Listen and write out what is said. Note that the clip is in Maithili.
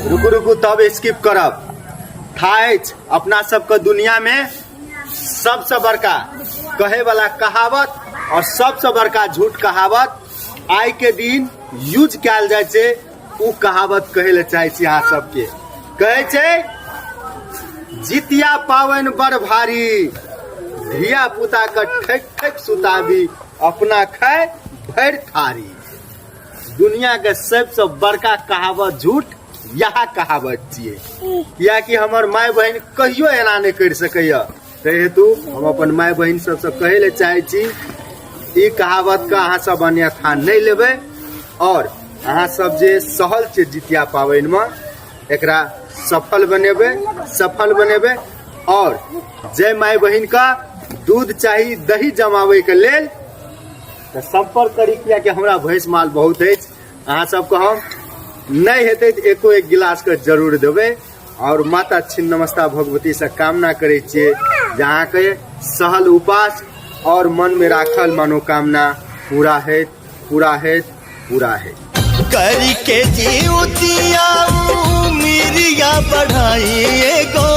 रुकू रुकू, तब स्किप करब। था अछि अपना सबके दुनिया में सबसे बड़का कहे वाला कहावत और सबसे बड़का झूठ कहावत आइ के दिन यूज कयल जाइ छै। उ कहावत कहै लए चाहै छी अहाँ सबके। कहै छै, जितिया पाबनि बड़ भारी, धिया पुता के ठकि ठकि सुताबी, अपना खाय भरि थारी। दुनिया के सबसे बड़का कहावत झूठ यह कहावत छियै, कियाकि हमर माय बहिन कहियो एना नहि करि सकैया। ताहि हेतु हम अपन माय बहिन सबसँ कहै लए चाहै छी, ई कहावतके अहाँ सब अन्यथा नहि लेबै और अहाँ सब जे सहल छै जितिया पाबनिमे, एकरा सफल बनेबै, सफल बनेबै। और जय माय बहिन का दूध चाही दही जमाबै के लेल तऽ सम्पर्क करी, कियाकि हमरा भैंस माल बहुत अछि। अहाँ सबके हम नहि हेतै तऽ एको एक गिलासके जरूर देबै। और माता छिन्नमस्ता भगवती से कामना करै छियै जे अहाँके सहल उपास और मन में राखल मनोकामना पूरा हेत, पूरा हेत, पूरा हेत। करके जीवतिया मिरिया बढ़ाई एगो।